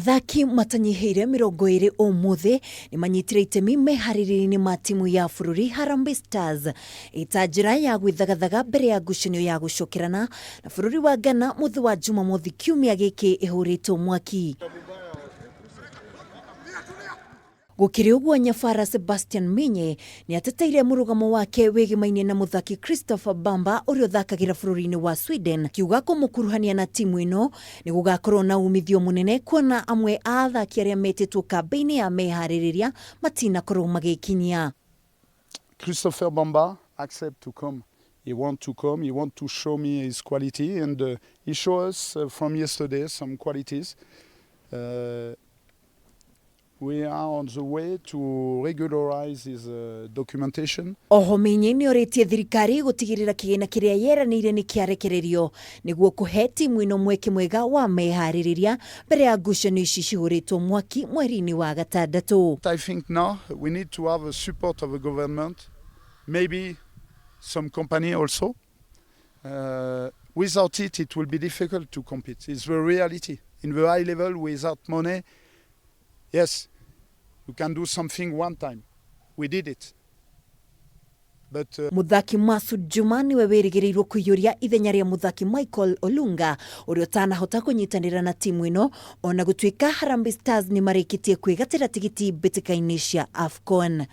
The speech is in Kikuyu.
Athaki matanyihĩire 20 ũmũthĩ nĩmanyitire itemi meharĩrĩria-inĩ ma timu ya bũrũri Harambee Stars ĩta njĩra ya gwĩthagathaga mbere ya ngucanio ya gũcokerana na bũrũri wa Ghana mũthĩ wa Jumamothi kiumia gĩkĩ ĩhũrĩtwo mwaki. Gũkĩrĩ ũguo Nyabara Sebastian Minye nĩateteire mũrũgamo wake wĩgĩmainie na mũthaki Christopher Bamba ũrĩa ũthakagĩra bũrũri-inĩ wa Sweden akiuga kũmũkuruhania na timu ĩno nĩgũgakorwo na umithio mũnene kuona amwe a athaki arĩa metĩtwo kambĩ-inĩ ya meharĩrĩria matinakorwo magĩkinyia. Christopher Bamba accept to come. He want to come, he want to show me his quality and he show us from yesterday some qualities. We are on the way to regularize his documentation. Oho Minyi nĩorĩtie thirikari gũtigĩrĩra kĩgĩna kĩrĩa yeranĩire nĩ kĩarekererio nĩguo kũhe timu ĩno mweke mwega wa meharĩrĩria mbere ya ngucanio ici cihũrĩtwo mwaki mweri-inĩ wa gatandatũ. I think now we need to have a support of the government, maybe some company also. Without it, it will be difficult to compete. It's the reality. In the high level, without money, yes, you can do something one time. We did it. But, Mũthaki Masud Juma nĩwe wĩrĩgĩrĩirwo kũiyũria ithenya rĩa mũthaki Michael Olunga ũrĩa ũtanahota kũnyitanĩra na timu ĩno ona gũtuĩka Harambee Stars nĩ marĩkĩtie kwĩgatĩra tigiti mbĩtĩka-inĩ cia AFCON.